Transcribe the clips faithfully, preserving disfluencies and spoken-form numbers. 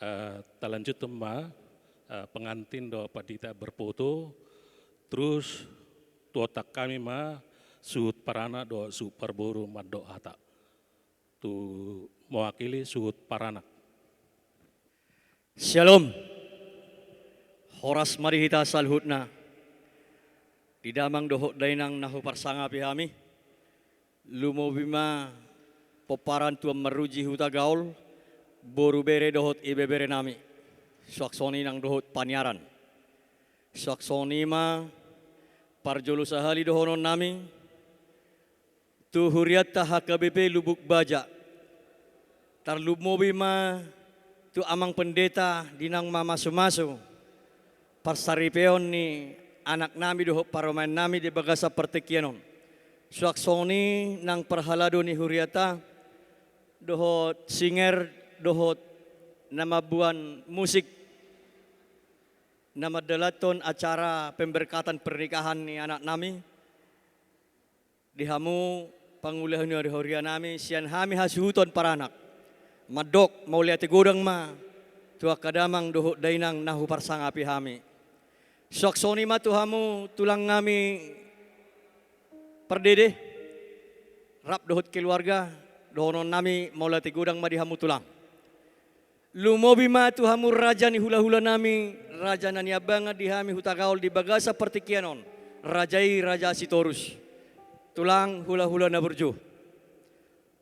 Eh, talanjuthon ma, eh, pengantin dohot pandita berfoto, terus tuhothon hami ma suhut paranak dohot suhut parboru mandok hata. Tu mewakili suhut paranak. Syalom. Horas ma di hita saluhutna. Di damang dohot dainang na huparsangapi hami. Lumobi ma pomparan tu amang marruji Hutagaol, boru, bere dohot ibebere nami. Suang songon i nang dohot paniaran. Suang songon i ma parjolo sahali dohonon nami tu hurianta H K B P Lubuk Baja. Tarlumobi ma tu amang pendeta di naung mamasumasu parsaripeon ni anak nami dohot parumaen nami di bagasan partingkian on. Suang songon i nang parhalado ni hurianta dohot singer dohot na mamboan musik na mandalanhon acara pemberkatan pernikahan ni anak nami. Di hamu pangula ni huria nami, sian hami hasuhuton paranak, mandok mauliate godang ma tu angka damang dohot dainang na huparsangapi hami. Suang songon i ma tu hamu tulang nami pardede, rap dohot keluarga, dohonon nami mauliate godang ma di hamu tulang. Lumobi ma tu hamu raja ni hulahula nami, raja na niambangan di hami Hutagaol di bagasan partingkian on, raja i Raja Sitorus. Tulang, hulahula na burju.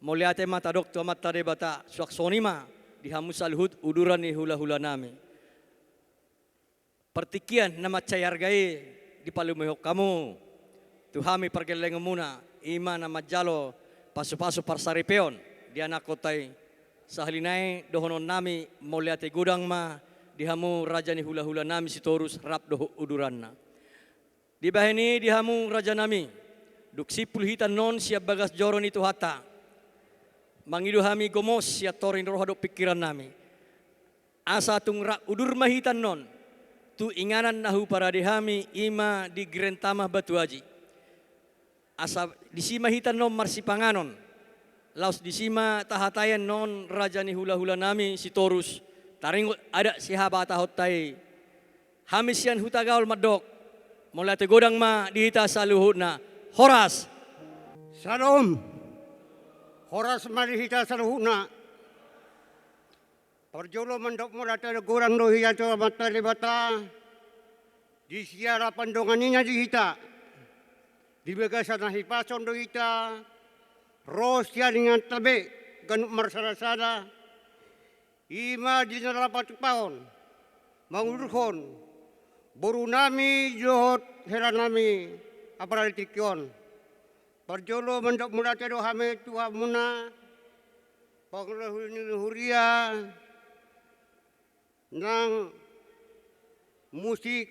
Mauliate ma tadok tu Amanta Debata, suang songon i ma di hamu saluhut uduran ni hulahula nami. Partingkian na mansai arga i dipalumehon hamu tu hami pargellengonmuna, i ma na manjalo pasupasu parsaripeon di anakkonta i. Sahali nai dohonon nami mauliate godang ma di hamu raja ni hulahula nami Sitorus rap dohot uduranna. Dibahen i di hamu raja nami, dung simpul hita annon sian bagas joro ni Tuhanta, mangido hami gomos sian toru ni roha dohot pingkiran nami. Asa tung rap udur ma hita annon tu inganan na huparade hami, i ma di Grantamah Batu Aji. Asa disi ma hita annon marsipanganon. Laos disi ma tahatai annon raja ni hulahula nami Sitorus. Taringot adat sihabatahonta i. Hami sian Hutagaol mandok, mauliate godang ma di hita saluhutna. Horas. Syalom. Horas ma di hita saluhutna. Parjolo mandok mauliate godang do hita tu Amanta Debata, di siala pandonganina di hita, di bagasan hahipason do hita ro sian inganta be ganup marsadasada, i ma di na laho patupahon mangudurhon boru nami dohot hela nami apala di tingki on. Parjolo mandok mauliate do hami tu hamuna pangula ni huria, nang musik,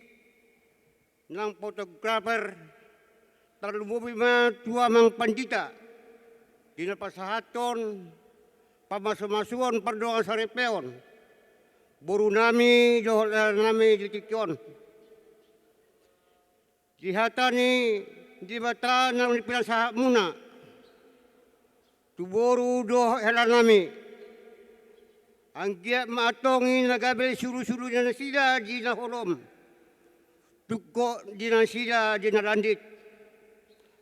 nang fotografer, tarlumobi ma tu amang pandita di na pasahathon pamasumasuon pardongan saripeon boru nami dohot hela nami di tingki on. Di hata ni Debata naung pinasahatmuna tu boru dohot hela nami, anggiat ma antong i na gabe sulusulu ni nasida di na holom, tungkot di nasida di na landit.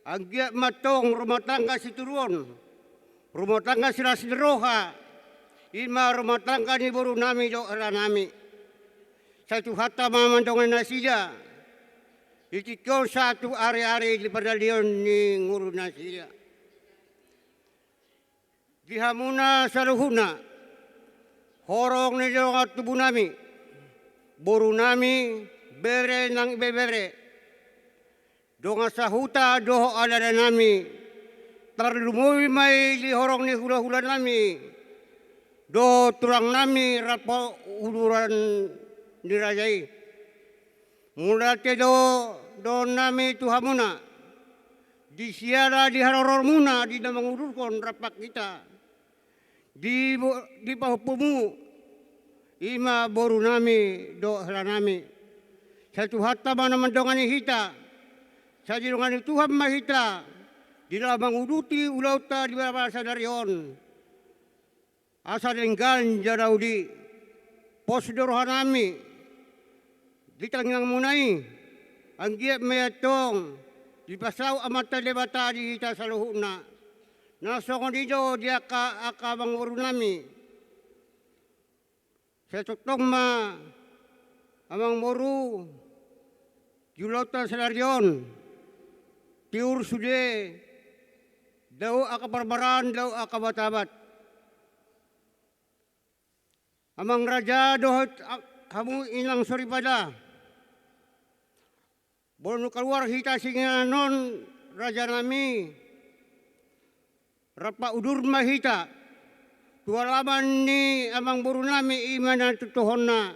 Anggiat ma antong rumah tangga sitiruon, rumah tangga silas ni roha, i ma rumah tangga ni boru nami dohot hela nami. Sai Tuhanta ma mandongani nasida di tingki on sahat tu ariari di pardalan ni ngolu nasida. Di hamuna saluhutna, horong ni dongan tubu nami, boru nami, bere nang ibebere, dongan sahuta dohot alana nami, tarlumobi ma i di horong ni hulahula nami dohot tulang nami rap uduran ni raja i. Mauliate do dohonon nami tu hamuna di siala di haroromuna di na mangudurhon rap hita di bo-, di pahompumu, i ma boru nami dohot hela nami. Sai Tuhanta ma na mandongani hita, sai didongani Tuhan ma hita di na manguduti ulaonta di bagasan sadari on. Asa denggan jala uli Pos do rohanami di tangiangmuna i, anggiat ma i antong dipasaut Amanta Debata di hita saluhutna. Na songon i do di angka, angka amangborunami. Sai tongtong ma amangboru di ulaonta sadari on, tiur sude, dao angka parmaraan, dao angka batabat. Amang raja dohot a-, hamu inang soripada. Molo nunga kaluar hita sian inganan on, rajanami, rap paudur ma hita tu alaman ni amangborunami, i ma na tutuhonna,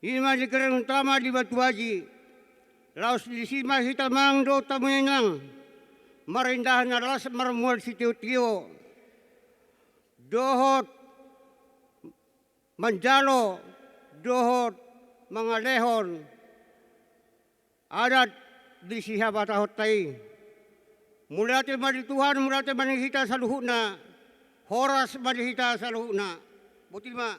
i ma di Kereng Utama di Batu Aji. Laos disi ma hita manang dohot hamu inang marindahan na las marmual sitiotio, dohot manjalo dohot mangalehon adat di sihabatahonta i. Mauliate ma di Tuhan, mauliate ma di hita saluhutna, horas ma di hita saluhutna. Boti ma.